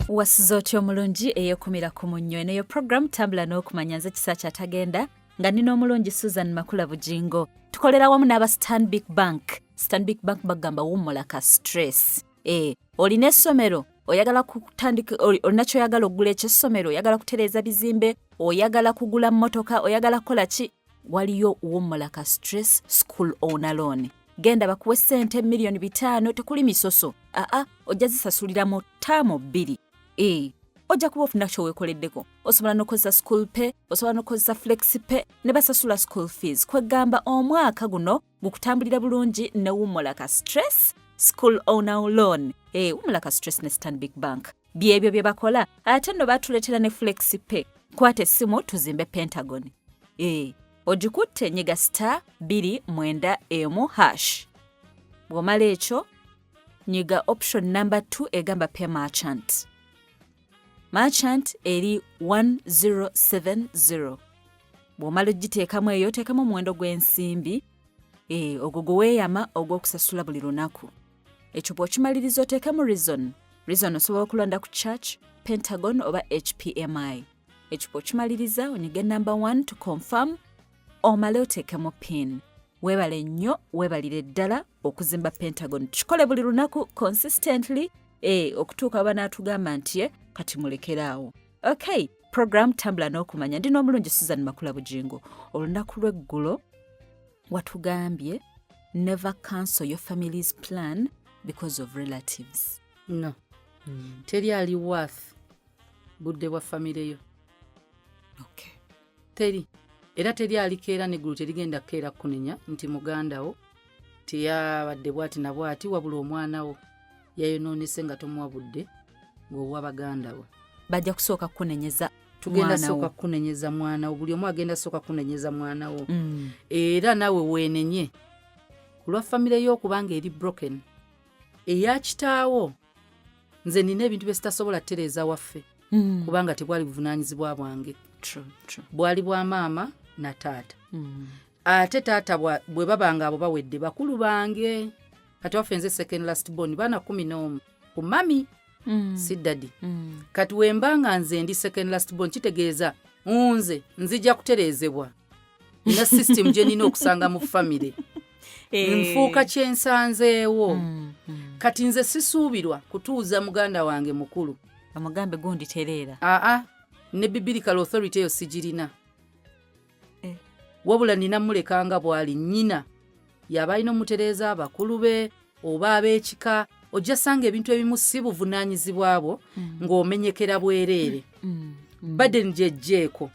Wasuza otya omulungi eyekumira ku munnyo? Eno yo program Tambula n'Okumanya. Nze Kisa Kyatagenda nga nina omulungi Susan Makula Bugingo. Tukolera wamu n'aba Stanbic Bank. Stanbic Bank bagamba wummula ka stress. Olina essomero, oyagala kutandika, olina kyoyagala okugula ekyessomero, oyagala kutereeza bizimbe, oyagala kugula mmotoka, oyagala kukola ki, waliyo wummula ka stress school owner loan. Genda bakuwe ssente 5 miliyoni, tekuli misoso, aa ojja zisasulira mu term 2. Ojja kuba ofuna kyoweekoleddeko. Osobola n'okukozesa school pay, osobola n'okukozesa flexi pay ne basasula school fees. Kwegamba omwaka guno gukutambulira bulungi ne wummula ka stress school owner loan. Wummula ka stress ne Stanbic Bank. Byebyo bye bakola. Ate nno batuleetera ne flexi pay. Kwata essimu tuzimbe Pentagon. Ogikutte, nyiga *291#. Bw'omala ekyo, nyiga option number 2 egamba pay merchant. Merchant eri 1070. Bw'omala ogiteekamu eyo, teekamu omuwendo gw'ensimbi, ogwo gwe weeyama ogw'okusasula buli lunaku. Ekyo bw'okimaliriza, oteekemu reason. Reason osobola okulonda ku church, Pentagon oba HPMI. Ekyo bw'okimaliriza, onyige number 1 to confirm, omale oteekemu pin. Weebale nnyo, weebalire ddala okuzimba Pentagon. Tukikole buli lunaku consistently, okutuuka banaatugamba nti kati mulekeraawo. Okay, program Tambula n'Okumanya, ndi n'omulungi Susan Makula Bugingo. Olunaku lw'eggulo watugambye never cancel your family's plan because of relatives. No, teri ali worth budde bwa famire yo. Teri, era teri alikeera neggulu terigenda kukeera kukunenya nti muganda wo teyabadde bwati na bwati, wabula omwana wo yayonoonese nga tomuwa budde ng'owa baganda bo. Bajja kusooka kukunenyeza Tugenda mwana sooka wo. Kukunenyeza mwana wo. Buli omu agenda sooka kukunenyeza mwana wo. Era naawe weenenye ku lwa famire yo okubanga eri broken eya kitaawo. Nze nina ebintu bye sitasobola kutereeza waffe kubanga tebwali buvunaanyizibwa bwange. True, true. Bwali bwa maama na taata. Ate taata bwe baba nga abo bawedde, bakulu bange. Kati waffe nze second last born, baana 11 ku mummy, si daddy. Kati wemba nga nze ndi second last born, kitegeeza nze nzija kutereezebwa. Nina system gye nina okusanga mu famire. Nfuuka kyensanzeewo. Kati nze sisuubirwa kutuuza muganda wange mukulu amugambe gundi tereera. Aa, ne biblical authority eyo sigirina. Wabula nina mulekanga bw'ali. Nnyina yaba alina omutereeza, abakulu be oba ab'ekika. Ojja sanga ebintu ebimu si buvunaanyizibwa bwo, ng'omenyekera bwereere. Burden gyejjeeko.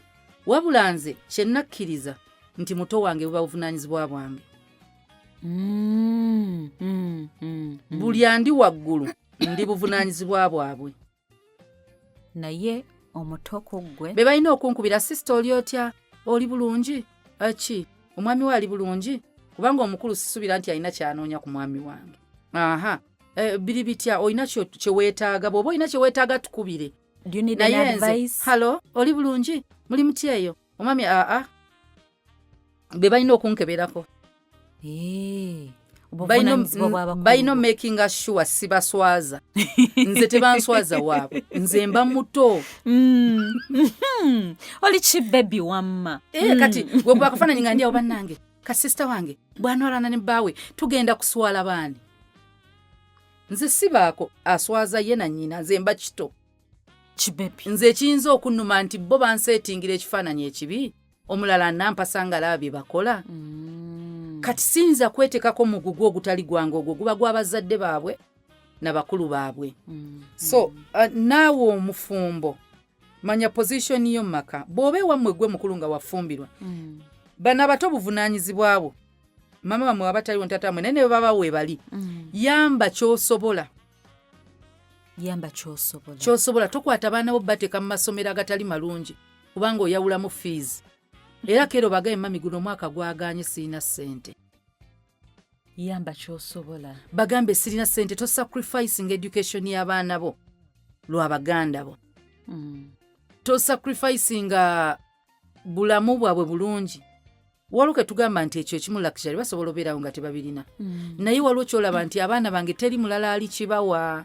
Wabula nze kye nakkiriza nti muto wange buba buvunaanyizibwa bwange. Buli andi waggulu ndi buvunaanyizibwa bwabwe. Naye omuto ku ggwe? Be balina okunkubira, "Sister, oli otya? Oli bulungi? Aki omwami we ali bulungi?" Kubanga omukulu sisuubira nti alina kyanoonya ku mwami wange. Aha, biri bitya? Olina kye weetaaga? Bw'oba olina kye weetaaga, tukubire. Do you need an Naye nze advice? "Hello, oli bulungi? Muli muti eyo? Omwami?" Aa, be balina okunkeberako. Obuvunaanyizibwa bw'abakulu. Balina making sure sibaswaza. Nze tebanswaza waabwe, nze mba muto. Oli kibebi wamma. Kati wekuba akafaananyi nga ndi awo, bannange, ka sister wange bwanwalana ne bbaawe, tugenda kuswala baani? Nze sibaako aswaza ye na nnyina, nze mba kito. Kibebi. Nze ekiyinza okunnuma nti bo banseetingira ekifaananyi ekibi, omulala nampasa nga laba bye bakola. Kati siyinza kwetekako mugugu ogutali gwange, ogwo guba gw'abazadde baabwe na bakulu baabwe. So naawe omufumbo, manya position yo mu maka. Bw'oba ewammwe gwe mukulu nga wafumbirwa, bano abato buvunaanyizibwa bwo. Mama bamwe waba taliwo, ntaata mwe, naye ne baba weebali, yamba ky'osobola. Yamba kyosobola. Kyosobola. Tokwata baana bo bateeka mu masomero agatali malungi kubanga oyawulamu fees. Era keero bagaye, "Mummy, guno omwaka gwaganye, sirina ssente." Yamba kyosobola. Bagambe, "Sirina ssente." Tosacrificing education y'abaana bo lwa baganda bo. Tosacrificinga bulamu bwabwe bulungi. Waliwo ke tugamba nti ekyo ekimu luxury, basobola obeerawo nga tebabirina. Naye waliwo kyolaba nti abaana bange teri mulala ali kibawa.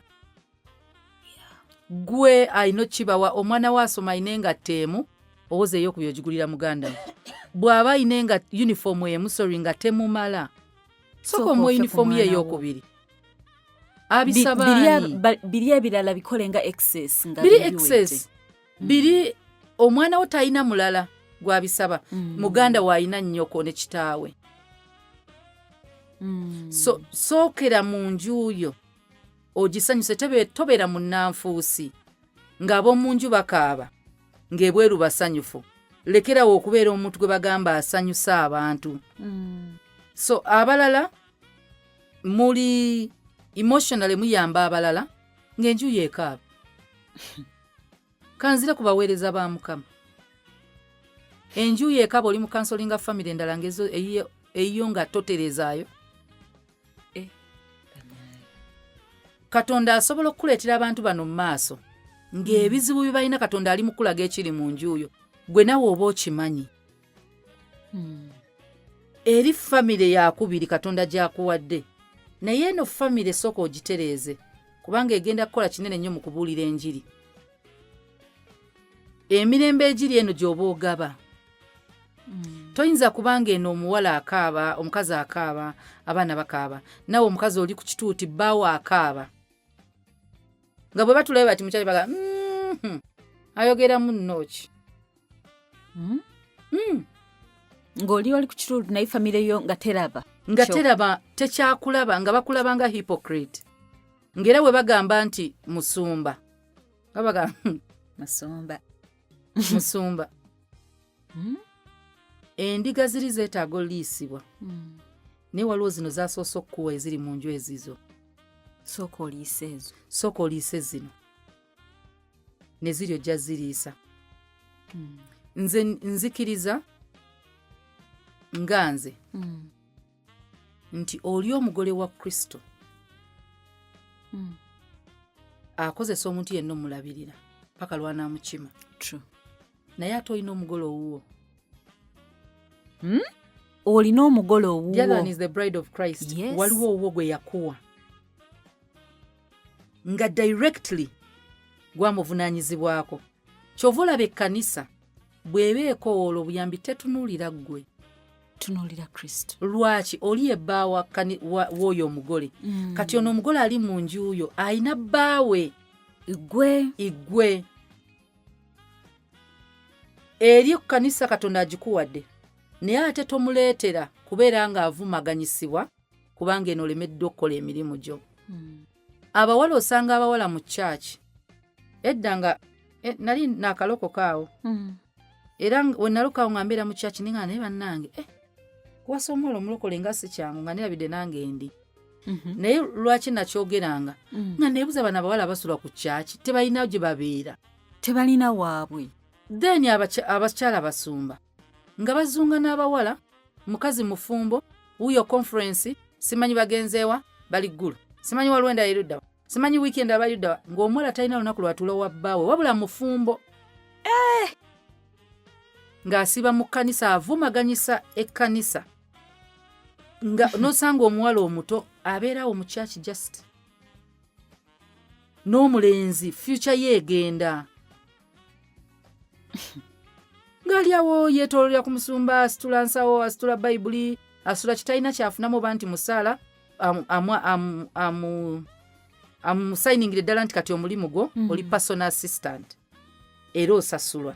Gwe alina okibawa. Omwana we asoma, ayina engatto emu, owoza eyokubiri ogigulira muganda we. Bw'aba ayina enga uniform emu, sorry, nga temumala, sooka Sooka omuwa ofe ku uniform ye mwana wo. eyokubiri. Abisabaani? Biri ebirala bikole nga excess nga biri biri excess biri. Omwana wo talina mulala gwabisaba. Muganda we alina nnyoko ne kitaawe. So sookera mu nju yo ogisanyuse. Tobeera munnanfuusi ng'ab'omu nju bakaaba ng'ebweru basanyufu. Lekerawo okubeera omuntu gwe bagamba asanyusa abantu. So abalala muli emotionally muyamba abalala ng'enju yeekaaba. Kanzire ku baweereza ba Mukama. Enju yeekaaba, oli mu counselinga family endala ngezo eyiyo nga toterezaayo. Katonda asobola okukuleetera abantu bano mu maaso ng'ebizibu bye balina, Katonda ali mu kulaga ekiri mu nju yo, gwe nawe oba okimanyi. Eri famire yakubiri Katonda gy'akuwadde, naye eno famire sooka ogitereeze, kubanga egenda kukola kinene nnyo mu kubuulira enjiri. Emirembe egiri eno gy'oba ogaba, toyinza kubanga eno omuwala akaaba, omukazi akaaba, abaana bakaaba, nawe omukazi oli ku kituuti, bbaawo akaaba, nga bwe batulayo bati mukyali baga ayogeramu nno ki? Ng'oli oli ku kituuti, naye famire yo nga teraba. Nga teraba, tekyakulaba, nga bakulaba nga hypocrite, ng'era bwe bagamba nti musumba, nga bagamba musumba. Musumba. Endiga ziri zeetaaga oliisibwa, naye waliwo zino zasoose okukuwa eziri mu nju ezizo. Sooka oliisa ezo. Sooka oliise zino, ne ziri ojja ziriisa. Nze nzikiriza nga nze nti oli omugole wa Kristo akozesa omuntu yenna omulabirira paka lwanaamukima. True. Naye ate olina omugole owuwo. Olina omugole The other one owuwo. is the bride of Christ. Yes. Waliwo owuwo gwe yakuwa nga directly gwamuvunaanyizibwako. Kyova olaba ekkanisa bw'eba ekowoola obuyambi, tetunuulira ggwe. Tunuulira Kristo. Lwaki? Oli ebbaawa w'oyo omugole. Kati ono omugole ali mu nju yo ayina bbaawe. Gwe. Igwe eri ku kanisa Katonda agikuwadde, naye ate tomuleetera kubeera ng'avumaganyisibwa kubanga eno olemeddwa okukola emirimu gyo. Abawala, osanga abawala mu kyaki edda nga nali nakalokoka awo, era we nalokawo nga mbeera mu kyaki, ninga naye bannange, kuwasa omuwala omulokole nga si kyangu, nga nerabidde nange ndi. Naye lwaki nakyogeranga? Nga neebuza, bano abawala basula ku kyaki, tebalina gye babeera. Tebalina waabwe. Then abakyala basumba nga bazunga n'abawala, mukazi mufumbo wuuyo, conference simanyi bagenzeewa, bali ggulu, simanyi waliwo endala eruddawa, simanyi weekend abaliddawa, ng'omuwala talina lunaku lwatuula wa bbaawe, wabula mufumbo ng'asiba mu kkanisa, avumaganyisa ekkanisa, nga nosanga omuwala omuto abeerawo mu church just n'omulenzi future ye egenda ng'ali awo yeetoololera ku musumba, asitula nsawo, asitula Bayibuli, asitula kitalina kyafunamu, oba nti musaala amusayiningira eddala nti kati omulimu gwo oli personal assistant era osasulwa,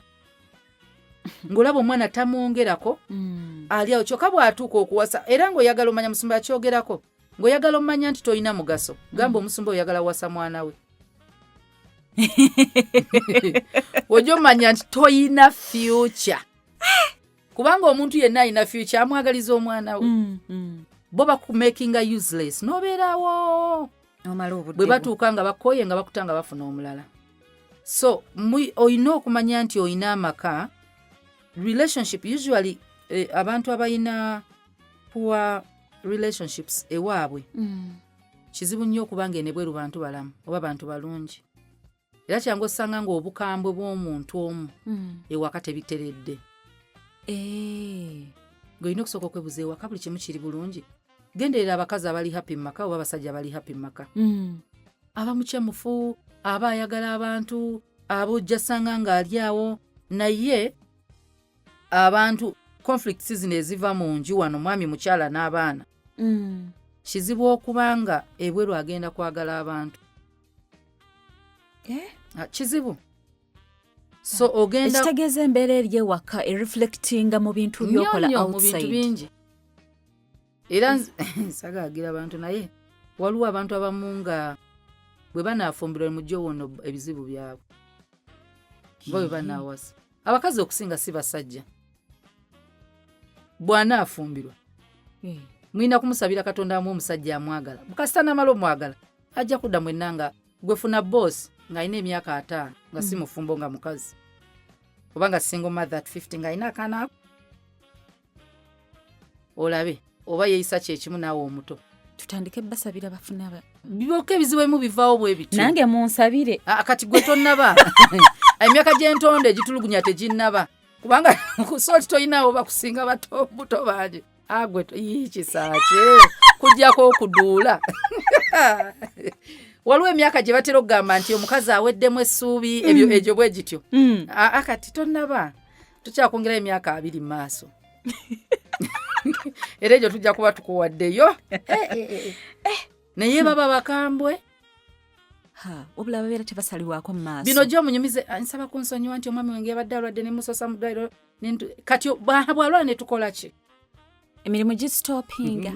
ng'olaba omwana tamwongerako. Ali awo kyokka bw'atuuka okuwasa, era ng'oyagala omanya musumba akyogerako, ng'oyagala omanya nti tolina mugaso, gamba omusumba oyagala wasa mwana we, ojja omanya nti toyina future, kubanga omuntu yenna alina future amwagaliza omwana we. Bo bakumakinga useless n'obeerawo. Omala obudde. Bwe batuuka nga bakooye, nga bakuta, nga bafuna omulala. So olina okumanya nti olina amaka. Relationship usually, abantu abalina poor relationships ewaabwe, kizibu nnyo okuba nga enebweru bantu balamu oba bantu balungi. Era kyangu osanga nga obukambwe bw'omuntu omu ewaka tebiteredde. Ng'olina okusooka okwebuza, ewaka buli kimu kiri bulungi? Genderera abakazi abali happy mu maka oba abasajja abali happy mu maka. Aba mukyamufu, Aba ayagala abantu, aba ojja sanga ng'ali awo, naye abantu conflicts zino eziva mu nju wano, mwami, mukyala n'abaana, kizibu okuba nga ebweru agenda kwagala abantu. Eh? Ah, kizibu. So ogenda Ekitegeeza embeera eri ewaka ereflectinga mu bintu nnyo byokola nnyo mu bintu outside. bingi. Era sagaagira abantu, naye waliwo abantu abamu nga bwe banaafumbirwa mujjo wono ebizibu byabwe, oba bwe banaawasa, abakazi okusinga si basajja, bw'anaafumbirwa mulina kumusabira Katonda amu omusajja amwagala. Kasita namala omwagala, ajja kudda mwenna. Nga gwe funa boss ng'alina emyaka 50 nga si mufumbo, nga mukazi, oba nga single mother at 50 ng'alina akaana ako, olabe oba yeeyisa kyekimu naawe omuto. Tutandike basabira bafune Byokka ebizibu ebimu bivaawo bwe bityo. Nange munsabire. Ah, kati gwe tonnaba, emyaka gy'entonde egitulugunya teginnaba, kubanga kusooti toyinaawo bakusinga bato buto bangi. Agwe ii, kisaake kujjako okuduula. Waliwo emyaka gye batera okugamba nti omukazi aweddemu essuubi, ebyo egyo bwe gityo. Aa, kati tonnaba, tukyakwongerayo emyaka 20 mu maaso, era egyo tujja kuba tukuwaddeyo. Eh, eh, eh. Naye baba bakambwe. Ha, wabula babeera tebasalibwako mu maaso. Bino gyo omunyumize, "Ah, nsaba kunsonyiwa nti omwami wange yabadde alwadde ne musosa mu ddwaliro kati bw'alwala ne tukola ki?" Emirimu gistopinga.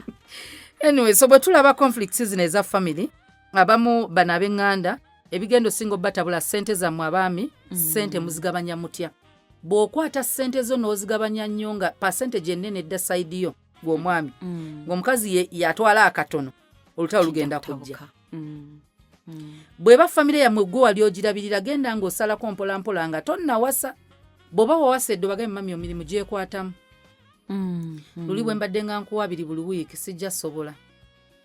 Anyway, so bwe tulaba conflicts zino eza family, abamu bano ab'eŋŋanda, ebigendo singa obatabula ssente zammwe abaami, ssente muzigabanya mutya? Bw'okwata ssente zo n'ozigabanya nnyo nga percentage ennene edda side yo gw'omwami, ng'omukazi yatwala akatono, olutalo lugenda kujja. Kutabuka. Bw'eba famire yammwe gwe wali ogirabirira, genda ng'osalako mpolampola nga tonnawasa. Bw'oba wawasa edde, obagambe, "Mami, emirimu gyekwatamu. Luli bwe mbadde nga nkuwa 2 buli wiiki, sijja sobola."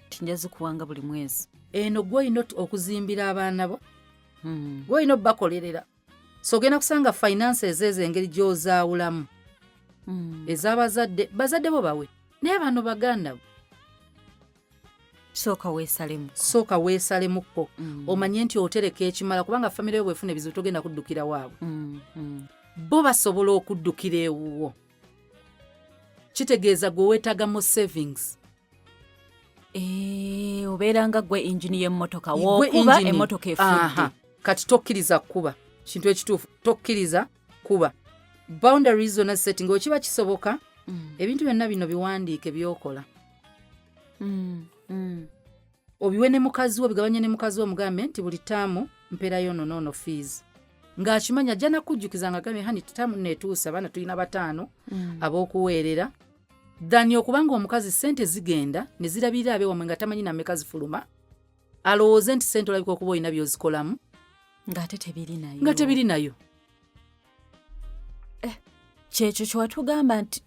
Tinja zikuwanga buli mwezi. Eno gwe olina okuzimbira abaana bo, gwe olina obbakolerera. So ogenda kusanga finances ezo engeri gy'ozaawulamu, ez'abazadde, bazadde bo bawe, naye bano baganda bo. Sooka weesalemu. Sooka weesalemukko, omanye nti otereka ekimala, kubanga famire yo bwefuna ebizibu togenda kuddukira waabwe. Bo basobola okuddukira ewuwo. Kitegeeza gwe weetagamu savings. Eh, obeera nga gwe engine y'emmotoka. Gwe wookuba engine. Emmotoka efudde. Aha. Kati tokkiriza kuba kintu ekituufu, tokkiriza kuba boundaries zonna setting okiba kisoboka. Ebintu byonna bino biwandiike byokola, obiwe ne mukazi wo, bigabanye ne mukazi wo, omugambe nti buli taamu mpeerayo ono noono fees, ng'akimanya ajja nakujjukiza nga agambye, "Honey, taamu neetuuse, abaana tulina bataano ab'okuweerera," than okubanga omukazi sente zigenda ne zirabirira abewamwe nga tamanyi nameka zifuluma, alowooze nti sente olabika okuba olina by'ozikolamu. Ng'ate tebiri nayo. Nga tebiri nayo. Kyekyo kyewatugamba nti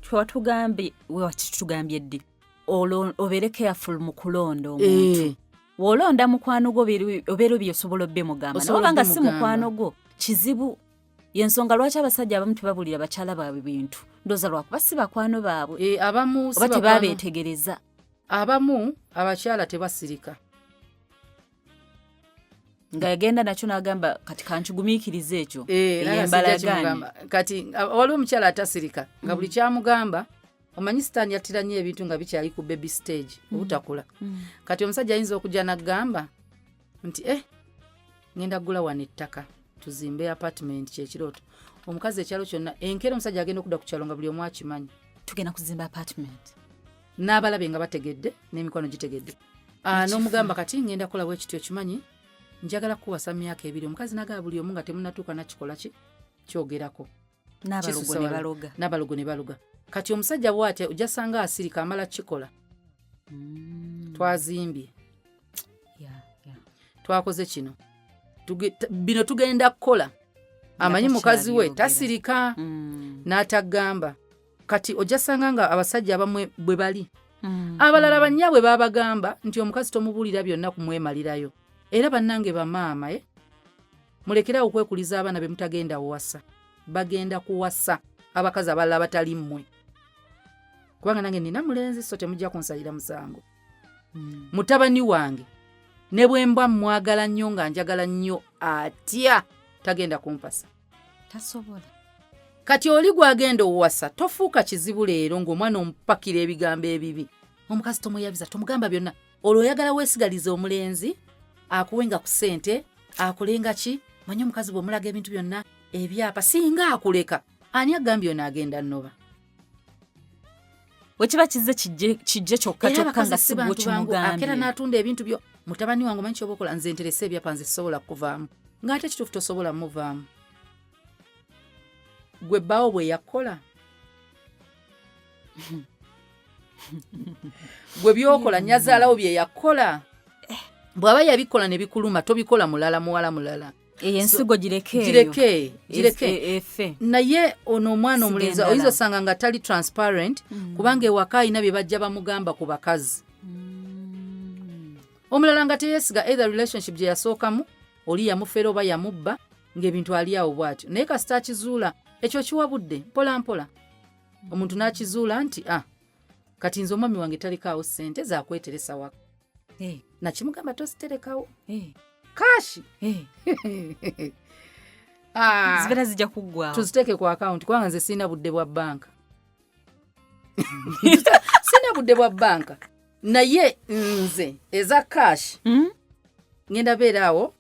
kyewatugambye, wakitugambye ddi? Olwo obeere careful mu kulonda omuntu. Bw'olonda mukwano gwo, obeera byosobola obbimugamba, naye Osobola oba nga si obbimugamba. mukwano gwo, kizibu. Yensonga lwaki abasajja abamu tebabulira bakyala baabwe bintu, ndowooza lwakuba si bakwano baabwe. Eh, abamu si Oba bakwano. tebabeetegereza. Abamu abakyala tebasirika. Nga yagenda nakyo n'agamba, "Kati kankigumiikirize ekyo." Eh, era nga Eyembala sijja yagaanye. kimugamba. Kati waliwo omukyala atasirika nga buli kyamugamba, omanyi sitaani yattira nnyo ebintu nga bikyali ku baby stage, obutakula. Kati omusajja ayinza okujja n'aggamba nti, "Eh, ngenda kugula wano ettaka tuzimbe apartment," kyekirooto omukazi ekyalo kyonna. Enkeera omusajja agenda okudda ku kyalo nga buli omu akimanyi. Tugenda kuzimba apartment. N'abalabe nga bategedde, n'emikwano gitegedde. Ah, n'omugamba, "Kati ngenda kukola bwe kityo, kimanyi njagala kukuwasa mu myaka 2." Omukazi nagaba buli omu nga temunatuuka nakikola ki kyogerako. N'abalogo Kisusa ne wala. baloga. N'abalogo ne baloga. Kati omusajja bw'atya ojja sanga asirika, amala kikola, "Twazimbye, twakoze kino, bino tugenda kukola," amanyi mukazi we Takyabyogera. tasirika n'atagamba. Kati ojja sanga nga abasajja abamwe bwe bali, abalala bannyabwe babagamba nti omukazi tomubuulira byonna kumwemalirayo. Era bannange bamaama, eh? Mulekerawo okwekuliza abaana be mutagenda wasa. Bagenda kuwasa abakazi abalala abatali mmwe, kubanga nange nina mulenzi, so temujja kunsalira musango. Mutabani wange Ne bwe mba mwagala nnyo, nga njagala nnyo atya, tagenda kumpasa. Tasobola. Kati oli gwagenda owasa, tofuuka kizibu leero ng'omwana omupakira ebigambo ebibi. Omukazi tomweyabiza, tomugamba byonna. Olwo oyagala weesigalize omulenzi akuwenga ku ssente, akolenga ki? Manyi omukazi bw'omulaga ebintu byonna ebyapa, singa akuleka, ani agambye ono agenda nnoba? Bwe kiba kizze, kijje kyokka. Era Kyokka abakazi nga si si gwe bantu bangu. Akera kimugambye. N'atunda ebintu byo. Mutabani wange, omanyi kyoba okola? Nze nterese ebyapa, nze sisobola kukuvaamu. Ng'ate kituufu, tosobola muvaamu. Gwe bbaawo bwe yakola, gwe byokola, nyazaalawo bye yakola, bw'aba yabikola ne bikuluma, tobikola mulala, muwala mulala. Eyo ensigo gireke eyo. Gireke, gireke. Efe. Naye ono omwana Siga omulenzi endala. oyinza osanga nga tali transparent, kubanga ewaka alina bye bajja bamugamba ku bakazi. Omulala nga teyeesiga, either relationship gye yasookamu oli yamufera oba yamubba, ng'ebintu ali awo bw'atyo. Naye kasita akizuula ekyo, kiwabudde mpola mpola, omuntu n'akizuula nti, ah, kati nze omwami wange talikaawo ssente zakweteresa waka. Nakimugamba toziterekawo cash. Ah, Zibeera zijja kuggwawo. Tuziteeke ku akawunti, kubanga nze sirina budde bwa banka, sirina budde bwa banka. Naye nze eza cash ngenda beera awo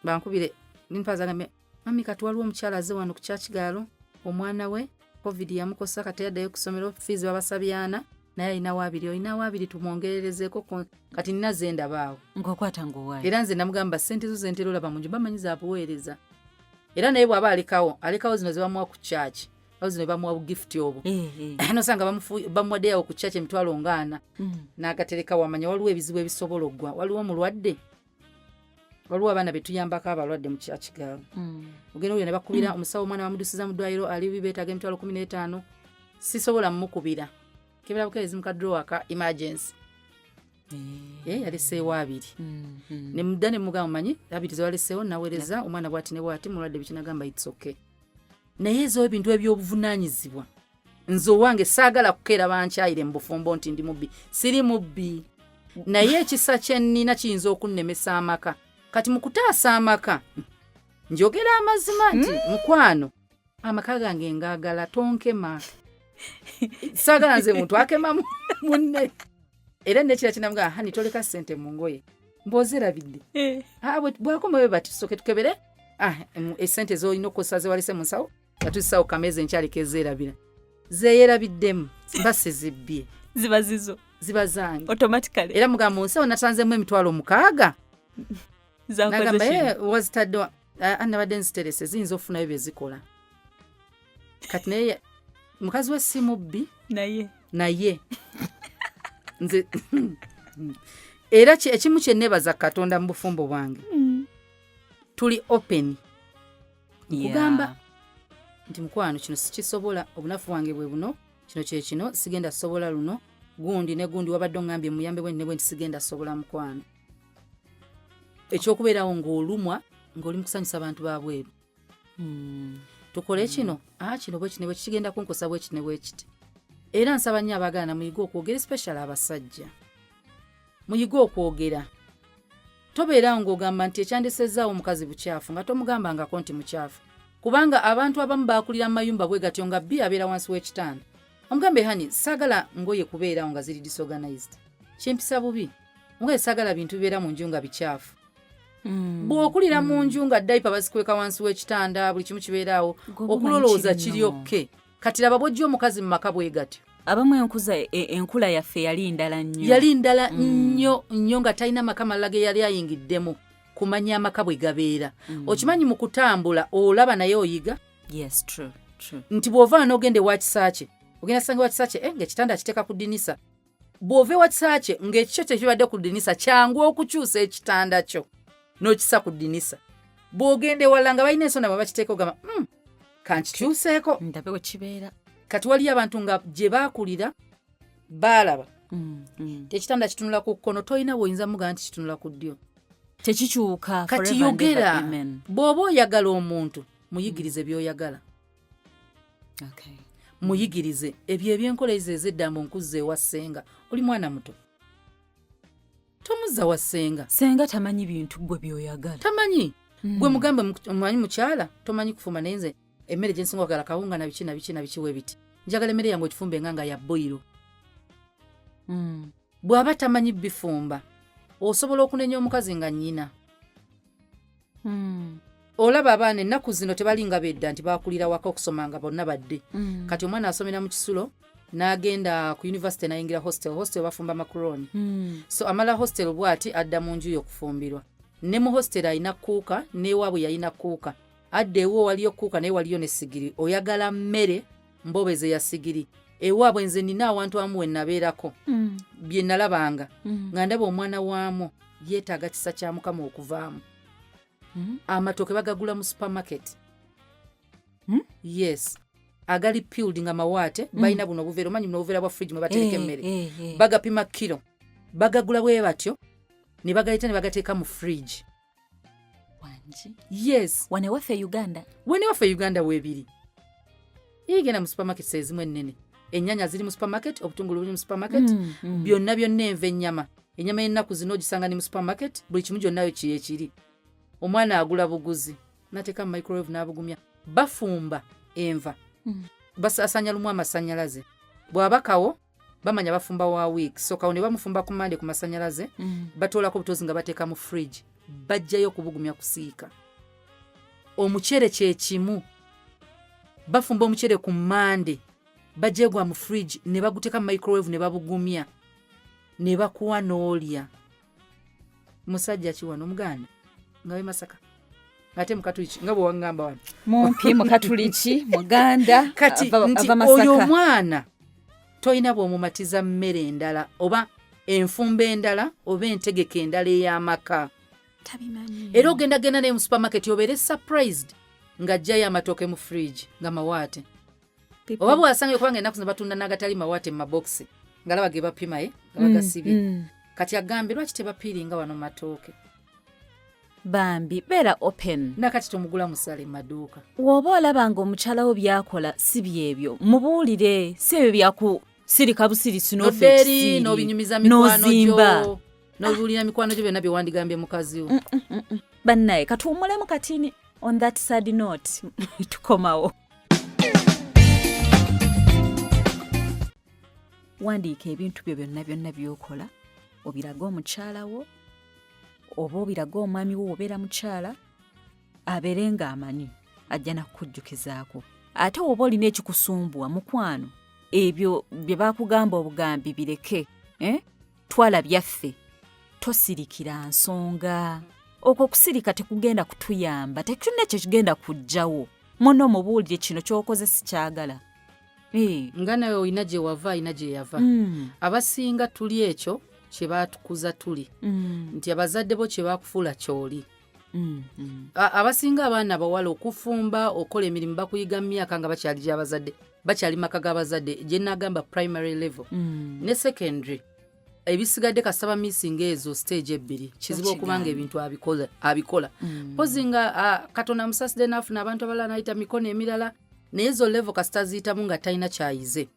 bankubire nimpazagambe, mami, kati waliwo omukyala aze wano ku kyakigaalo, omwana we COVID yamukosa, kati yaddayo ku ssomero, fees babasabyana, naye alinawo abiri, olinawo abiri tumwongererezeeko kati nina zendaba awo. Ng'okwata ng'owaayo. Era nze namugamba sente zo zentera olaba mu nju, bamanyi zabuweereza. Era naye bw'aba alekawo, alekawo zino zebamuwa ku kyaki, awo zino bamuwa bugifuti obwo. Nosanga bamuwaddeyo awo ku kyaki emitwalo ngaana, n'agatereka, wamanya waliwo ebizibu ebisobola oggwa, waliwo omulwadde, waliwo abaana betuyambako abalwadde mu kyakigaalo. Ogenda oyo ne bakubira omusawo, omwana bamudusiza mu ddwaliro, ali beetaaga emitwalo 15. Sisobola mukubira, kebera bukeerezi mu kadrawer ka emergency. Yaleseewo abiri. Ne mudda ne mugamba, manyi abiri zewaleseewo, naweereza omwana bwati ne bwati mulwadde, bikinagamba it's okay. Naye ezo ebintu ebyobuvunaanyizibwa, nze owange saagala kukeera bankyayire mu bufumbo nti ndi mubbi. Siri mubbi, naye ekisa kye nnina kiyinza okunnemesa amaka. Kati mu kutaasa amaka, njogera amazima nti, mukwano, amaka gange ngaagala, tonkema. Saagala nze muntu akema munne. Era nekira kinamugaa, honey, toleka ssente mu ngoye, mbwozerabidde. Ah, bwakoma bwe bati, tusooke tukebere, ah, esente zolina okukozesa zewalese mu nsawo, nga tuzisawo kameeza, enkyaleka ezeerabira, zeeyerabiddemu mba sizibbye. Ziba zizo. Ziba zange. Automatically. Era mugamba, mu nsawo nasanzemu emitwalo 6. Zakoze Nagamba, kino. "Eh, wazitadde wa?" Ah, nabadde nziterese, ziyinza okufunayo bye zikola. Kati naye mukazi we si mubbi. Naye Naye nze era ekimu kye neebaza Katonda mu bufumbo bwange, tuli open. Nkugamba nti, mukwano, kino sikisobola, obunafu bwange bwe buno, kino kye kino, sigenda sobola luno, gundi ne gundi, wabadde oŋŋambye muyambe bwe ne bwe nti, sigenda sobola, mukwano. Ekyokubeerawo ng'olumwa ng'oli mu kusanyusa abantu ba bweru, tukole kino, ah, kino bwe kino bwe kigenda kunkosa bwe kiti ne bwe kiti. Era nsaba nnyo abaagaana muyige okwogera, especially abasajja, muyige okwogera. Tobeera ng'ogamba nti ekyandesezaawo omukazi bukyafu, nga tomugambangako nti mukyafu, kubanga abantu abamu baakulira mu mayumba bwe gatyo, nga bbi abeera wansi w'ekitanda. Omugambe, honey, saagala ngoye kubeerawo nga ziri disorganized, kimpisa bubi. Omugambe, saagala bintu bibeera mu nju nga bikyafu. Bw'okulira mu nju nga diaper bazikweka wansi w'ekitanda, buli kimu kibeeraawo, Gwe oba omanyi okulolooza kiri kiri nno. Okay, kati laba bw'ojja omukazi mu maka bwe gatyo. Abamu enkuza enkula yaffe yali ndala nnyo. Yali ndala nnyo nnyo, nga talina maka malala ge yali ayingiddemu kumanya amaka bwe gabeera. Okimanyi, mu kutambula olaba naye oyiga. Yes, true, true. Nti bw'ova n'ogenda ewa Kisaakye, ogenda sanga ewa Kisaakye, ng'ekitanda akiteeka ku ddinisa. Bw'ova ewa Kisaakye ng'ekikyo tekibadde ku ddinisa, kyangu okukyusa ekitanda kyo n'okisa ku ddinisa. Bw'ogenda ewala nga balina ensonda mwe bakiteeka, ogamba, kankikyuseeko ndabe we kibeera." Kati waliyo abantu nga gye baakulira baalaba ekitanda kitunula ku kkono, tolina bw'oyinza mugamba nti kitunula ku ddyo. Tekikyuka. Kati forever and ever, yogera. Amen. Bw'oba oyagala omuntu, muyigirize by'oyagala. Muyigirize ebyo ebyenkola ezo ez'eddambo. Nkuzza ewa ssenga, oli mwana muto. Tomuzza wa ssenga. Senga tamanyi bintu gwe byoyagala. Tamanyi. Gwe mugambe, omanyi mukyala, tomanyi kufumba, naye nze emmere gye nsinga okwagala kawunga na biki na biki na biki webiti, njagala emmere yange ogifumbe nga ya boyiro. Bw'aba tamanyi bifumba, osobola okunenya omukazi nga nnyina. Olaba abaana ennaku zino tebalinga bedda nti bakulira waka okusoma nga bonna badde. Kati omwana asomera mu kisulo n'agenda ku university n'ayingira hostel. Hostel bafumba macaroni. So amala hostel bw'ati adda mu nju y'okufumbirwa. Ne mu hostel alina cooker, n'ewaabwe yalina cooker. Adda ewo waliyo cooker, naye waliyo ne sigiri. Oyagala mmere mbobeze ya sigiri. Ewaabwe nze nina awantu amu we nabeerako, bye nalabanga, nga ndaba omwana waamwo yeetaaga kisa kya Mukama okuvaamu. Amatooke bagagula mu supermarket. Yes, agali peeled nga mawaate. Balina buno obuveera, omanyi buno obuveera bwa fridge mwe batereka emmere. Bagapima kiro, bagagula bwe batyo ne bagaleeta ne bagateeka mu fridge. Wangi? Yes. Wano ewaffe e Uganda? Wene waffe e Uganda weebiri. Igenda mu supermarkets ezimu ennene, ennyanya ziri mu supermarket, obutungulu buli mu supermarket, byonna byonna, enva, enyama y'ennaku zino ogisanga ne mu supermarket, buli kimu gyonnayo kyekiri. Omwana agula buguzi nateeka mu microwave n'abugumya. Bafumba enva, basasanya lumu amasannyalaze. Bw'aba kawo bamanya bafumba wa week, so kawo ne bamufumba ku Mande ku masannyalaze, batoolako obutozi nga bateeka mu fridge, bajjayo okubugumya kusiika. Omuceere kyekimu, bafumba omuceere ku Mande, bajjayo gwa mu fridge ne baguteeka mu microwave ne babugumya ne bakuwa n'olya. Musajja ki wano omuganda nga we Masaka ate mukatuliki nga bwe waŋŋamba wano? Mumpi mukatuliki muganda. Kati nti ava oyo Masaka. Omwana tolina bw'omumatiza mmere endala oba enfumba endala oba entegeka endala ey'amaka. Tabimanyi. Era ogenda genda naye mu supermarket obeere surprised ng'ajjayo amatooke mu fridge nga mawaate. Oba bw'asanga, kubanga ennaku zino batunda n'agatali mawaate mu mabokisi, ngalaba ge bapima ye nga bagasibye. Kati agambe lwaki tebapiiringa wano mu matooke? Bambi beera open. Nakati tomugula musale mu maduuka. W'oba olaba nga omukyala wo byakola si byebyo, mubuulire. Si ebyo byakusirika busirisi n'ofa nodda eri ekisiiri, n'obinyumiza mikwano n'ozimba. gyo, n'obibuulira mikwano gyo byonna bye wandigambye mukazi wo. Bannaye, katuwummulemu katini. On that sad note, tukomawo. Wandiika ebintu byo byonna byonna by'okola, obirage omukyala wo oba obirage omwami wo obeera mukyala, abeere ng'amanyi ajja nakukujjukizaako. Ate woba olina ekikusumbuwa, mukwano, ebyo bye bakugamba obugambi bireke, eh? Twala byaffe, tosirikira nsonga. Okwo okusirika tekugenda kutuyamba, tekirina ekyo kigenda kujjawo. Muno mubuulire kino ky'okoze sikyagala. Eh. Nga nawe olina gye wava, alina gye yava. Abasinga tuli ekyo kye baatukuza tuli, nti abazadde bo kye bakufuula ky'oli. Abasinga abaana abawala okufumba, okola emirimu, bakuyiga mu myaka nga bakyali gy'abazadde, bakyali maka g'abazadde, gye nagamba primary level ne secondary. Ebisigadde kasita bamissinga ezo stage ebbiri, kizibu okuba nga ebintu abikola. Pozi nga Katonda amusasidde n'afuna abantu abalala n'ayita mikono emirala, naye ezo level kasita ziyitamu nga talina kyayize,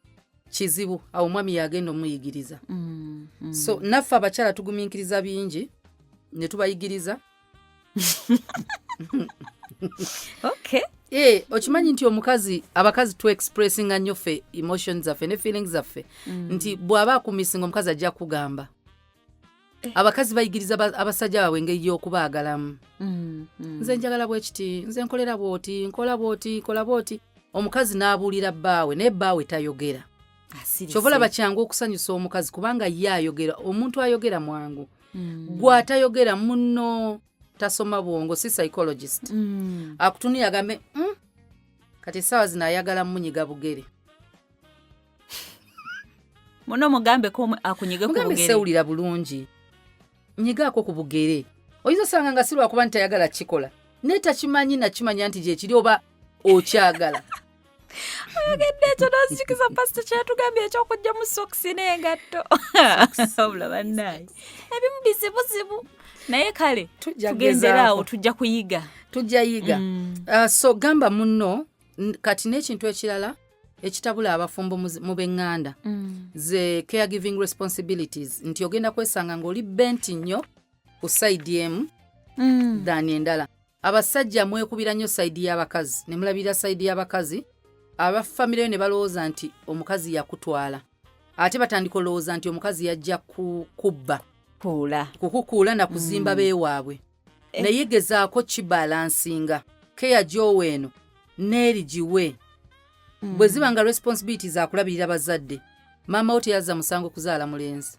kizibu. Awo omwami yagenda omuyigiriza. So naffe abakyala tugumiikiriza bingi ne tubayigiriza. Eh, okimanyi nti omukazi, abakazi tu expressinga nnyo ffe emotions zaffe ne feelings zaffe, nti bw'aba akumissinga omukazi ajja kugamba. Abakazi bayigiriza abasajja baabwe engeri y'okubaagalamu. Nze njagala bwe kiti, nze nkolera bw'oti, nkola bw'oti, nkola bw'oti. Omukazi n'abuulira bbaawe, naye bbaawe tayogera. Asirise. Kyova olaba kyangu okusanyusa omukazi, kubanga ye ayogera. Omuntu ayogera mwangu. Gw'atayogera munno tasoma bwongo, si psychologist. Akutunira agambe, kati essaawa zino ayagala munyiga bugere." Muno mugambeko akunyige ku Mugambe, bugere. "Sewulira bulungi, nyigaako ku bugere." Oyinza osanga nga si lwakuba nti tayagala kikola, naye takimanyi nakimanya nti gyekiri oba okyagala. Oyogedde ekyo n'onzijukiza pasita kyeyatugambye ekyokugyamu sokisi n'engatto. Wabula bannaaye, ebimu bizibuzibu, naye kale Tujja tugenderaawo. kugezaako. Tujja kuyiga. Tujja yiga. So gamba munno kati n'ekintu ekirala. Ekitabula abafumbo mu b'eŋŋanda ze caregiving responsibilities, nti ogenda kwesanga ng'oli bent nnyo ku side emu than endala. Abasajja mwekubira nnyo side y'abakazi ne mulabirira side y'abakazi, abafamire yo ne balowooza nti omukazi yakutwala, ate batandika olowooza nti omukazi yajja kubba, kuula, kukukuula na kuzimba beewaabwe. Naye gezaako kibalansinga keya gy'owa eno n'eri giwe. Bwe ziba nga responsibilities akulabirira bazadde, maama wo teyazza musango kuzaala mulenzi.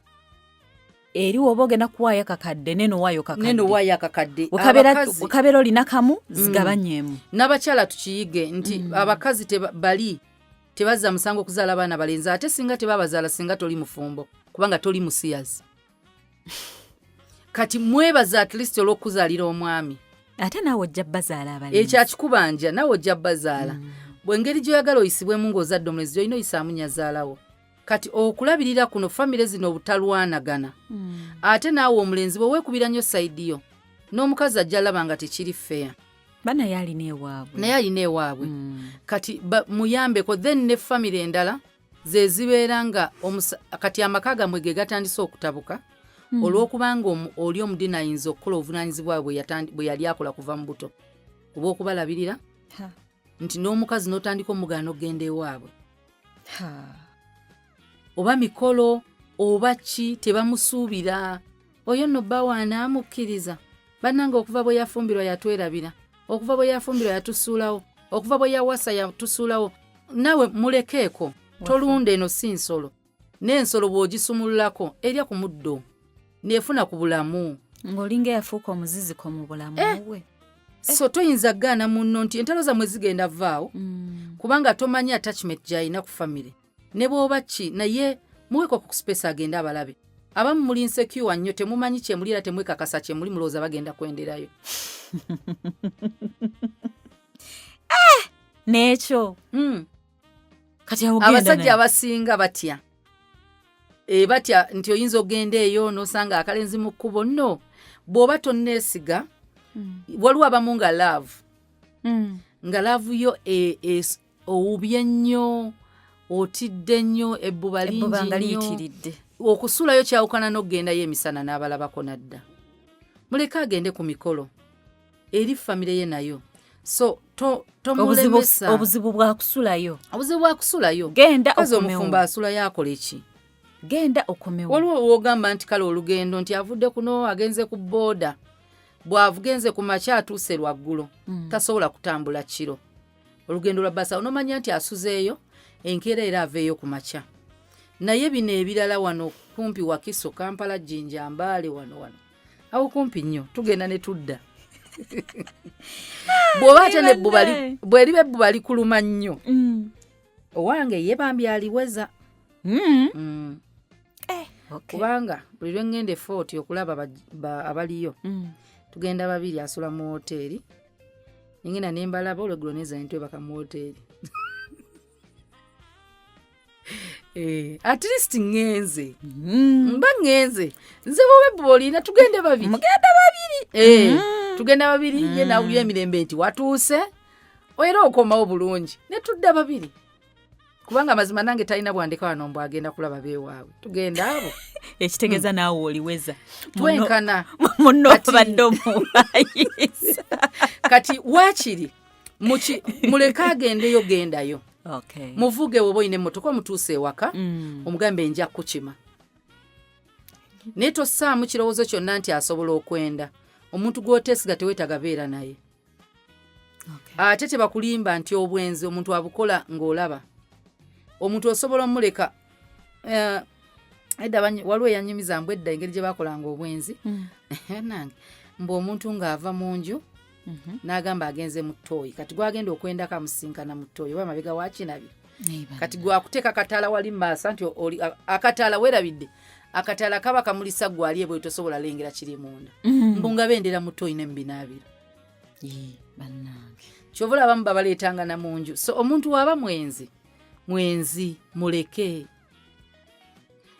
Eri woba ogenda kuwaayo kakadde, neno waayo kakadde. Neno waayo akakadde. Wekabeera wekabeera olina kamu, zigabanyeemu. N'abakyala tukiyige nti abakazi bali tebazza musango okuzaala abaana balenzi, ate singa tebabazaala, singa toli mufumbo, kubanga toli musiyazi. Kati mwebaza at least olw'okuzaalira omwami. Ate naawe ojja bazaala abalenzi. Ekyo akikubanja, naawe ojja bazaala. Bwengeri gy'oyagala oyisibwemu ng'ozadde omulenzi, gy'olina oyisaamu nyazaalawo. Kati okulabirira kuno famire zino obutalwanagana, ate naawe omulenzi bwe weekubira nnyo side yo, n'omukazi ajja alaba nga tekiri fair. Ba naye alina ewaabwe. Naye alina ewaabwe. Kati muyambeko. Then ne famire endala ze zibeera nga kati amaka gammwe ge gatandise okutabuka olw'okubanga oli omudini ayinza okukola obuvunaanyizibwa bwe bwe yali akola kuva mu buto oba okubalabirira, nti n'omukazi n'otandika omugaana okugenda ewaabwe oba mikolo oba ki, tebamusuubira. Oyo nno bba waanaamukkiriza. Bannange, okuva bwe yafumbirwa yatwerabira, okuva bwe yafumbirwa yatusuulawo, okuva bwe yawasa yatusuulawo. Naawe mulekeeko, tolunda eno si nsolo. N'ensolo bw'ogisumululako erya ku muddo neefuna ku bulamu. Ng'olinga eyafuuka omuziziko mu bulamu bwe. So toyinza kugaana munno nti entalo zammwe zigenda vaawo, kubanga tomanyi attachment gy'alina ku famire ne bw'oba ki. Naye muweeko ku space agende abalabe. Abamu muli insecure nnyo, temumanyi kyemuli era temwekakasa kyemuli, mulowooza bagenda kwenderayo. N'ekyo kati awo genda Abasajja naye. abasinga batya, batya nti oyinza okgenda eyo n'osanga akalenzi mu kkubo. Nno bw'oba tonneesiga, waliwo abamu nga love nga love yo owubye nnyo, otidde nnyo, ebbuba Ebbuba nga lingi nnyo. Liyitiridde. Okusulayo kyawukana n'okugendayo emisana n'abalabako nadda. Muleke agende ku mikolo eri famire ye nayo, so tomulemesa. Obuzibu bwakusulayo. Obuzibu bwakusulayo. Genda Kazi okomewo. omufumbo asulayo akola eki? Genda okomewo. Waliwo wogamba nti kale olugendo nti avudde kuno agenze ku booda, bw'agenze ku makya atuuse lwaggulo, tasobola kutambula kiro, olugendo lwa basa, onomanya nti asuzeeyo enkeera era aveeyo ku makya. Naye bino ebirala wano kumpi, Wakiso, Kampala, Jjinja, Mbaale, wano wano awo kumpi nnyo, tugenda ne tudda. Bw'oba ate nebbuba bweriba ebbuba likuluma nnyo, owange ye bambi aliweza. Eh, okay. Kubanga buli lwe ŋŋenda e Fort okulaba abaliyo, tugenda babiri, asula mu woteeri, nengenda nembalaba olweggulo, neza nentwebaka mu woteeri. At least ŋŋenze, mba ŋŋenze nze. Bwoba ebbuba olina, tugende babiri. Mugenda babiri. Tugenda babiri, ye nawulira emirembe nti watuuse era okomawo bulungi, ne tudda babiri, kubanga amazima nange talina bwandeka wano mbw agenda kulaba beewaabwe, tugenda abo. Ekitegeeza naawe oliweza. Twenkana. Muno Kati obadde omuwayisa. Kati waakiri muleke agendeyo, gendayo. Muvuge woba olina emmotoka, omutuuse ewaka, omugambe nja kukima, naye tossaamu kirowoozo kyonna nti asobola okwenda. Omuntu gw'oteesiga teweetaga beera naye. Ate tebakulimba nti obwenzi omuntu abukola ng'olaba omuntu osobola omuleka. Edda waliwo eyanyumiza mbu edda engeri gye bakolanga obwenzi, nange mbu omuntu ng'ava mu nju n'agamba agenze mu ttooyi, kati gwagenda okwendako amusinkana mu ttooyi oba amabega wakinabi, kati gwakuteeka akataala wali mu maaso nti akataala weerabidde, akataala kaba kamulisa gwali ebwe, tosobola lengera kiri munda. Mbu nga bendera mu ttooyi ne mu binaabiro. Bannange. Kyova olaba abamu babaleetanga na mu nju. So omuntu waaba mwenzi, mwenzi muleke,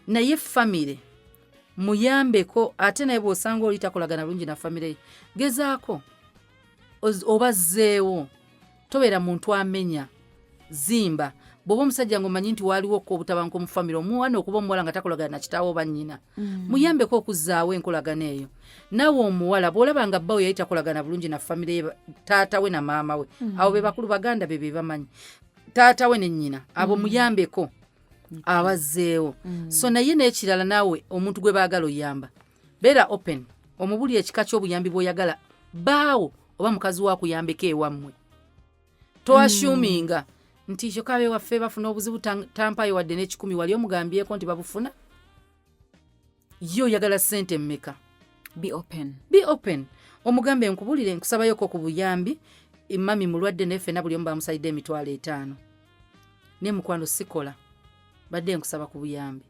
naye famire muyambeko. Ate naye bw'osanga oli takolagana bulungi na famire ye, gezaako obazzeewo. Tobeera muntu amenya zimba. Bw'oba omusajja ng'omanyi nti waaliwo ko obutabanguko mu famire, omwana okuba omuwala nga takolagana na kitaawe oba nnyina, muyambeko okuzzaawo enkolagana eyo. Naawe omuwala, bw'olaba nga bbawe yali takolagana bulungi na famire ye, taata we na maama we, abo be bakulu, baganda be be bamanyi taata we ne nnyina, abo muyambeko abazzeewo. So naye n'ekirala, naawe omuntu gwe baagala oyamba, beera open, omubuli ekika ky'obuyambi bw'oyagala baawo oba mukazi we akuyambeko ewammwe. Toassuminga nti kyokka abewaffe bafuna obuzibu, tampayo wadde n'ekikumi. Wali omugambyeko nti babufuna? Ye oyagala ssente mmeka? Be open. Be open, omugambe, nkubulire, nkusabayoko ku buyambi, mummy mulwadde, naye ffenna buli omu bamusalidde 50,000, naye mukwano sikola, badde nkusaba ku buyambi.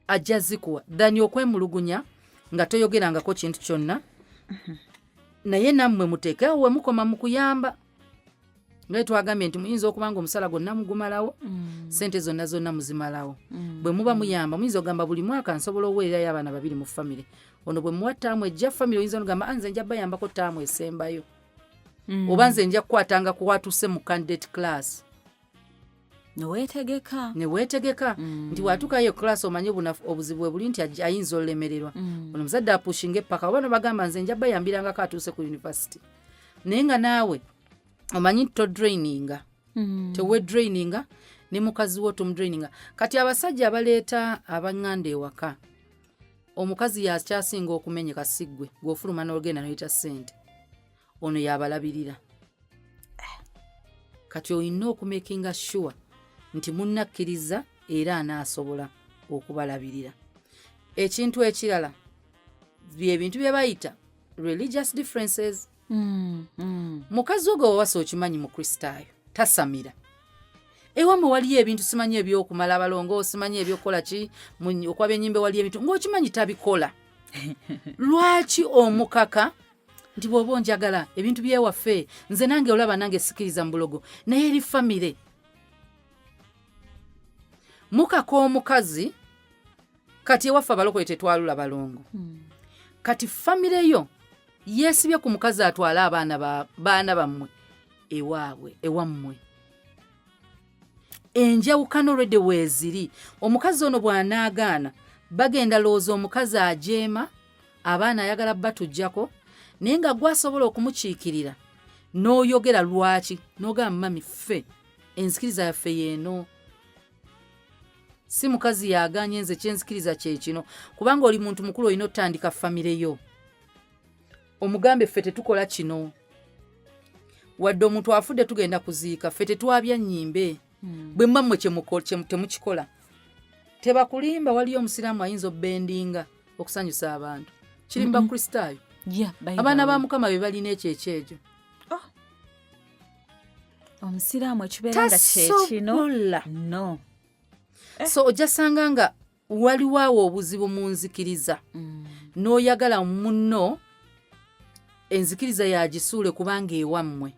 Ajja zikuwa than okwemulugunya nga toyogerangako kintu kyonna. Naye nammwe muteekewo we mukoma mu kuyamba, nga twagambye nti muyinza okuba nga omusala gwonna mugumalawo, sente zonna zonna muzimalawo. Bwe muba muyamba, muyinza okugamba buli mwaka nsobola oweererayo abaana babiri mu famire. Ono bwe muwa ttaamu ejja famire, oyinza nogamba, "Ah, nze nja bayambako ttaamu esembayo," oba nze nja kukwatanga kuwatuse mu candidate class. Neweetegeka. Neweetegeka nti watuukayo class, omanye obunafu, obuzibu bwe buli nti ayinza olemererwa. Ono omuzadde apushinga eppaka, oba nobagamba nze nja bayambirangako atuuse ku university, naye nga naawe omanyi nti todraininga, tewedraininga, ne mukazi wo tomudraininga. Kati abasajja abaleeta abaŋŋanda ewaka, omukazi yakyasinga okumenyeka, si ggwe. Gw'ofuluma n'ogenda noyita ssente, ono yabalabirira. Kati olina okumakinga sure nti munnakkiriza era anaasobola okubalabirira. Ekintu ekirala byebintu bye bayita religious differences. Mukazi wo gwe wawasa okimanyi mukristaayo, tasamira. Ewammwe waliyo ebintu, simanyi ebyokumala abalongo, simanyi ebyokukola ki, okwaba enyimbe, waliyo ebintu ng'okimanyi tabikola. Lwaki omukaka nti bw'oba onjagala ebintu byewaffe, nze nange olaba nange sikiriza mu bulogo, naye eri famire mukaka omukazi? Kati ewaffe abalokole tetwalula balongo. Kati famire yo yeesibye ku mukazi atwale abaana baana bammwe ewaabwe, ewammwe. Enjawukano lwedde weeziri. Omukazi ono bw'anaagaana, bagenda lowooza omukazi ajeema abaana, ayagala batujjako, naye nga gwasobola okumukiikirira n'oyogera lwaki, n'ogamba, "Mummy, ffe enzikiriza yaffe yeeno, si mukazi yaganye, nze kyenzikiriza kyekino." Kubanga oli muntu mukulu, olina otandika famire yo, omugambe, "Ffe tetukola kino, wadde omuntu afudde tugenda kuziika, ffe tetwabya nnyimbe." Bwe mba mmwe temukikola, tebakulimba. Waliyo omusiraamu ayinza obendinga okusanyusa abantu, kiri mu bakristaayo. Abaana ba Mukama be balina ekyo ekyegyo. Oh. Omusiraamu ekibeera nga kyekino. Tasobola. No. So ojja sanga nga waliwo awo obuzibu mu nzikiriza, n'oyagala munno enzikiriza yagisuule kubanga ewammwe,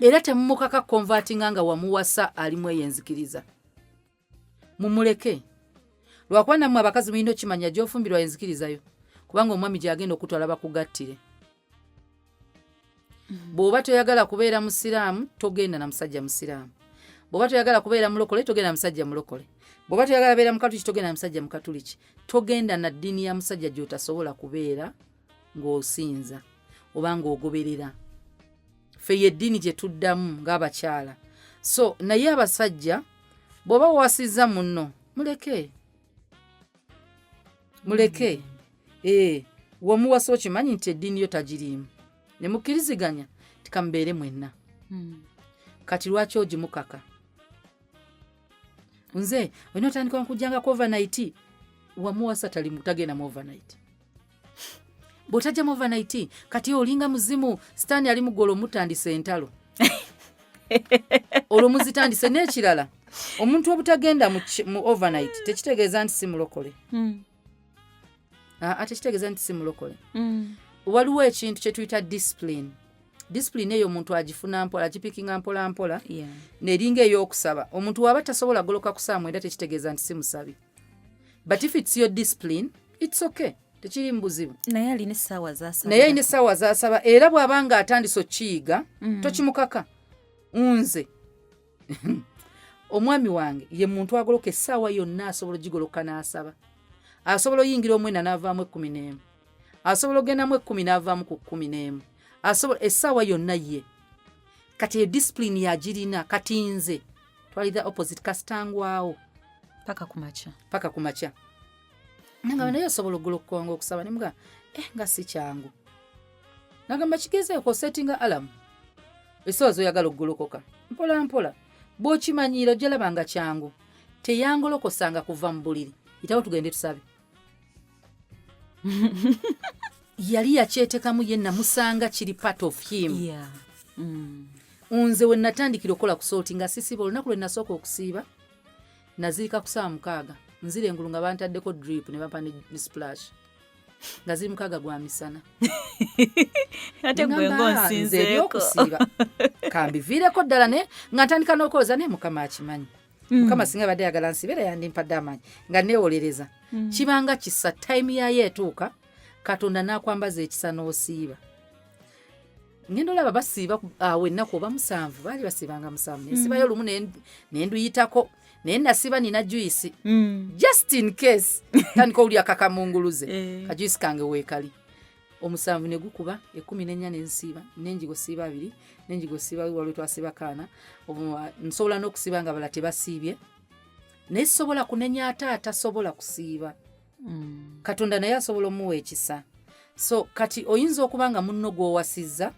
era temumukaka convertinga nga wamuwasa alimu eyo enzikiriza. Mumuleke, lwakuba nammwe abakazi mulina okimanya gy'ofumbirwa enzikirizayo, kubanga omwami gyagenda okutwala bakugattire. Bw'oba toyagala kubeera musiraamu, togenda na musajja musiraamu. Bw'oba toyagala kubeera mulokole, togenda na musajja mulokole. Bw'oba toyagala beera mukatuliki, togenda na musajja mukatuliki. Togenda na ddiini ya musajja gy'otasobola kubeera ng'osinza oba ng'ogoberera. Ffe ye ddiini gye tuddamu ng'abakyala. So naye abasajja, bw'oba wawasizza munno, muleke, muleke. Ee, wamuwasa okimanyi nti eddiini yo tagiriimu, ne mukkiriziganya tikamubeere mwenna. Kati lwaki ogimukaka? Nze olina otandika nkujjangako overnight. Wamuwasa tagenda mu overnight. Bw'otajja mu overnight, kati olinga muzimu, sitaani ali mugolo, mutandise entalo, olwo muzitandise. N'ekirala, omuntu obutagenda mu overnight tekitegeeza nti si mulokole. Aa, tekitegeeza nti si mulokole. Waliwo ekintu kye tuyita discipline. Discipline eyo omuntu agifuna mpola, agipickinga mpola mpola. Neringa ey'okusaba. Omuntu waba tasobola goloka ku saa 9, tekitegeeza nti si musabi, but if it's your discipline, it's okay, tekiri mu buzibu. Naye alina essaawa zasaba. Naye alina essaawa zasaba, era bw'aba nga atandise okiyiga, tokimukaka. Nze Omwami wange ye muntu agoloka essaawa yonna, asobola ogigoloka n'asaba, asobola oyingira 9 n'avaamu 11, asobola ogendamu 10 n'avaamu ku 11, asobola essaawa yonna ye. Kati eyo discipline yagirina. Kati nze twali the opposite, kasitangwawo paka kumakya. Paka ku makya. Nagamba, naye osobola ogoloka okusaba? Nemuga, eh, nga si kyangu. Nagamba, kigezeeko, osetinga alarm essaawa zoyagala okugolokoka, mpola mpola bw'okimanyiira ojja laba nga kyangu. Teyangolokosanga kuva mu buliri, itawo tugende tusabe. Yali yakyetekamu ye, namusanga kiri part of him. Nze we natandikira okukola ku Salt nga sisiiba. Olunaku lwe nasooka okusiiba nazirika ku saawa 6, nzira engulu nga bantaddeko drip ne bampa ne splash, nga ziri 6 gwa misana. Ate gwe Ngamba, "Ah, nze ng'onsinzeeko." Ebyokusiiba kambiviireko ddala, naye nga ntandika n'okwoza, naye Mukama akimanyi. Mukama singa badde yagala nsibeera, yandimpadde amaanyi nga neewolereza. Kibanga kisa, time yayo etuuka, Katonda n'akwambaza ekisa n'osiiba. Ngenda olaba basiiba awo ennaku oba 7, baali basiibanga 7, nensibayo lumu nenduyitako, naye nasiba nina juice just in case tandika owulira kakamunguluze. Kajuice kange weekali. 7 ne gukuba 14 nensiiba, nenjigo siiba 2, nenjigo siiba, waliwo twasiiba kaana. Nsobola n'okusiiba nga bala tebasiibye, naye sobola kunenya ate atasobola kusiiba. Katonda naye asobola omuwa ekisa. So kati oyinza okuba nga munno gw'owasizza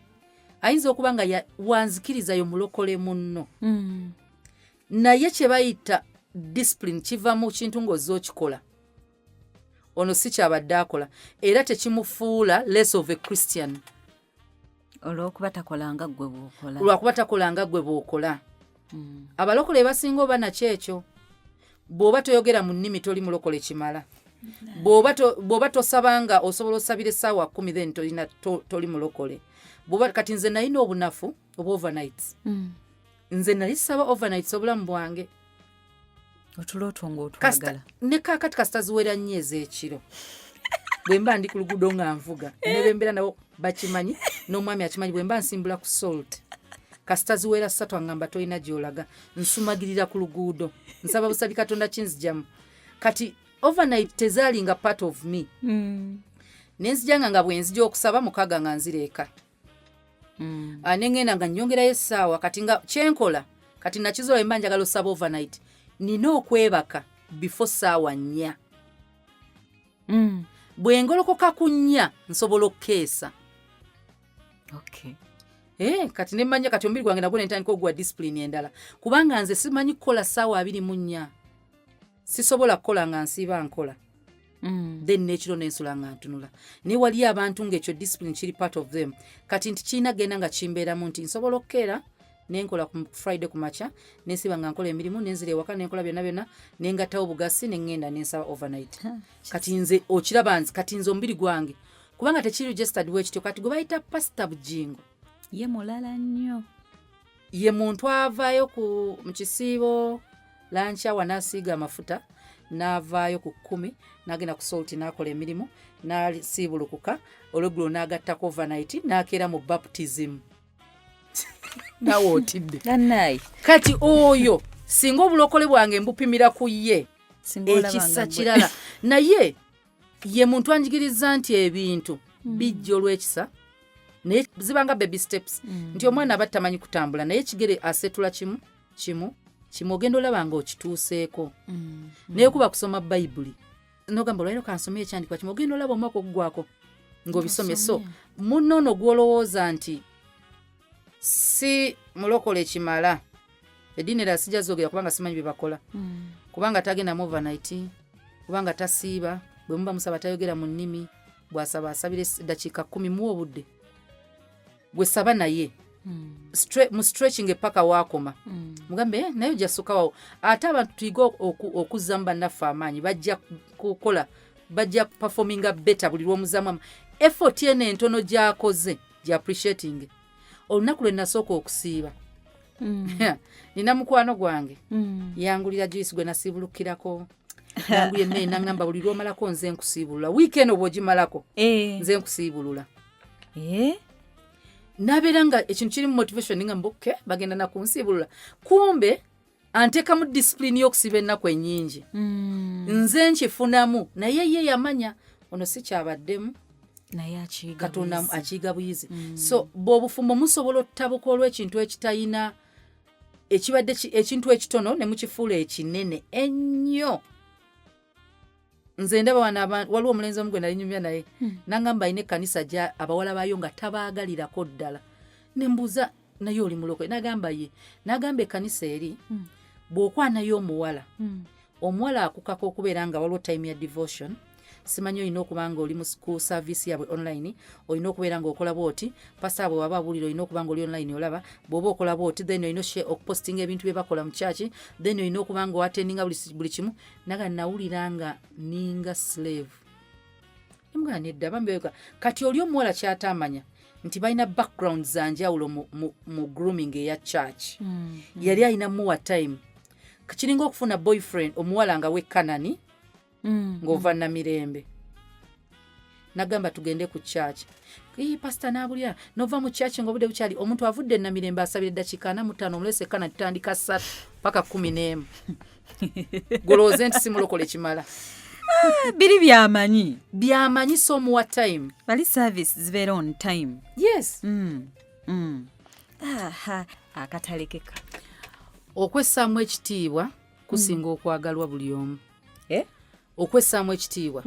ayinza okuba nga wanzikirizayo mulokole munno, naye kye bayita discipline kiva mu kintu ng'ozze okikola. Ono si kyabadde akola, era tekimufuula less of a Christian. Olw'okuba takolanga ggwe bw'okola. Lwakuba takolanga ggwe bw'okola. Abalokole basinga oba nakyo ekyo, bw'oba toyogera mu nnimi toli mulokole kimala. Bw'oba tosabanga, osobola osabira essaawa 10, then tolina toli mulokole. Bw'oba kati nze nalina obunafu obwa overnights. Nze nali saba overnights obulamu bwange. Otulo otwo Kasita ng'otwagala. Ne kaakati kasita ziwera nnyo ez'ekiro, bwe mba ndi ku luguudo nga nvuga, ne bembeera nabo bakimanyi, n'omwami akimanyi, bwe mba nsimbula ku Salt, kasita ziwera 3 aŋŋamba, "Tolina gy'olaga." Nsumagirira ku luguudo, nsaba busabi Katonda kinzijamu. Kati overnight tezaalinga part of me. Nenzijanga nga bwe nzija okusaba 6 nga nzira eka. Ah, neŋŋenda nga nnyongerayo essaawa. Kati nga kyenkola kati nakizola, bwe mba njagala osaba overnight nina okwebaka before ssaawa 4. Bwe ngolokoka ku 4 nsobola okukeesa. Eh, kati nemmanya kati omubiri gwange nagwo nentandika oguwa discipline endala, kubanga nze simanyi kukola ssaawa 24, sisobola kukola nga nsiiba nkola. Then n'ekiro nensula nga ntunula. Naye wali abantu ng'ekyo discipline kiri part of them. Kati nti kirina genda nga kimbeeramu nti nsobola okukeera nenkola ku Friday ku makya, nensiba nga nkola emirimu, nenzira ewaka nenkola byonna byonna, nengattawo bugasi, neŋŋenda nensaba overnight. Kati nze okiraba nze kati nze omubiri gwange kubanga tekiri registered bwekityo. Kati gwe bayita Pasita Bujingo ye mulala nnyo. Ye muntu avaayo ku mu kisiibo lunch hour n'asiiga amafuta, n'avaayo ku 10 n'agenda ku Salt n'akola emirimu, n'asiibulukuka olweggulo n'agattako overnight, n'akeera mu baptism. Naawe otidde. Gannayi. Kati oyo singa obulokole bwange mbupimira ku ye, Singa olaba ekisa nga gwe- kirala. Naye ye muntu anjigiriza nti ebintu bijja olw'ekisa, naye zibanga baby steps, nti omwana aba tamanyi kutambula, naye ekigere asetula kimu kimu kimu, ogenda olaba nga okituuseeko. Naye kuba kusoma Bayibuli nogamba, "Olwaliro kansome ekyandikwa kimu," ogenda olaba omwaka ogugwako ng'obisomye. So munno ono gw'olowooza nti si mulokole kimala, eddiini era sijja zoogera kubanga simanyi bye bakola, kubanga tagenda mu overnight, kubanga tasiiba, bwe muba musaba tayogera mu nnimi, bw'asaba asabira eddakiika 10, muwa obudde gwe saba naye. Mu stretching epaka waakoma, mugambe, "Eh, naye ojja ssukawawo." Ate abantu tuyige okuzzamu bannaffe amaanyi, bajja kukola, bajja performinga better buli lw'omuzzamu effort eno entono gy'akoze gya appreciating. Olunaku lwe nasooka okusiiba, nina mukwano gwange yangulira juice gwe nasiibulukirako, nangulira emmere, naŋŋamba, "Buli lw'omalako nze nkusiibulula, wiiki eno bw'ogimalako nze nkusiibulula." Nabeera nga ekintu kiri mu motivation nga mbuke bagenda nakunsiibulula, kumbe Anteekamu discipline y'okusiba ennaku ennyingi. Nze nkifunamu, naye ye yamanya ono si kyabaddemu. Naye akiyiga. Katonda. Buyizi. Akiyiga buyizi. So bw'obufumbo musobola ottabuka olw'ekintu ekitayina ekibadde ekintu ekitono ne mukifuula ekinene ennyo. Nze ndaba wano waliwo omulenzi omu gwe nali nyumya naye, nangamba alina ekkanisa gya abawala baayo nga tabaagalirako ddala. Ne mbuuza, "Naye oli mulokole?" Nagamba ye, nagamba ekkanisa eri bw'okwanayo omuwala, omuwala akukaka okubeera nga waliwo time ya devotion, simanyi olina okuba nga oli mu ku service yaabwe online, olina okubeera nga okola bwoti, pastor bwe waba abuulira olina okuba nga oli online olaba bw'oba okola bwoti, then olina okupostinga ebintu bye bakola mu church, then olina okuba nga oattendinga buli kimu. Naga nawulira nga ninga slave. Emugana nedda bambi. Kati oli omuwala kyatamanya nti balina background za njawulo mu grooming eya church. Yali alina muwa time. Kiringa okufuna boyfriend omuwala nga wekkanani ng'ova Namirembe, nagamba tugende ku church. Ii, pasita n'abulya nova mu church nga obudde bukyali. Omuntu avudde Namirembe asabira eddakiika 45, omulese ekkana tutandika 3 paka 11, golowooze nti simulokole kimala. Biri byamanyi. Byamanyi, so omuwa time. Bali service zibeera on time. Yes. Aha, akatalekeka. Okwessaamu ekitiibwa kusinga okwagalwa buli omu. Eh? Okwessaamu ekitiibwa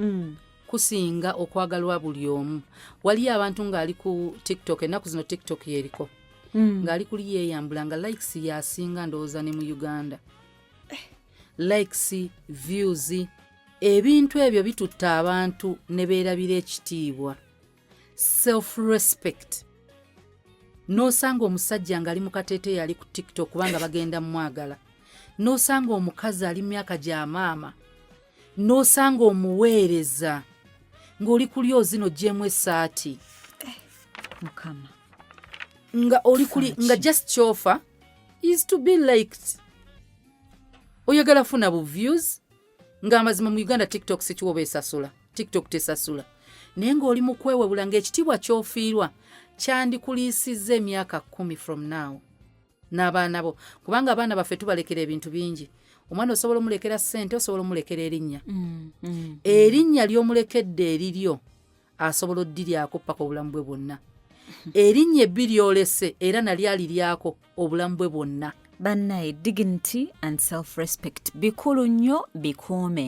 kusinga okwagalwa buli omu. Waliyo abantu ng'ali ku TikTok, ennaku zino TikTok yeriko, ng'ali kuli yeeyambula nga likes yasinga ndowooza ne mu Uganda, likes, views, ebintu ebyo bitutta abantu ne beerabira ekitiibwa, self respect. N'osanga omusajja ng'ali mu kateeteeyi ali ku TikTok kubanga bagenda mumwagala, n'osanga omukazi ali mu myaka gya maama, n'osanga omuweereza ng'oli kuli ozino oggyemu essaati. Mukama. Nga oli kuli nga just kyofa is to be liked, oyagala funa bu views. Ng'amazima mu Uganda TikTok sikiwa oba esasula, TikTok tesasula, naye ng'oli mu kwewebula ng'ekitiibwa ky'ofiirwa kyandikuliisizza emyaka 10 from now n'abaana bo, kubanga abaana baffe tubalekera ebintu bingi. Omwana osobola omulekera ssente, osobola omulekera erinnya. Erinnya ly'omulekedde eriryo asobola oddiryako paka obulamu bwe bwonna. Erinnya ebbi lyolese era nalyo aliryako obulamu bwe bwonna. Bannaye, dignity and self respect bikulu nnyo, bikuume.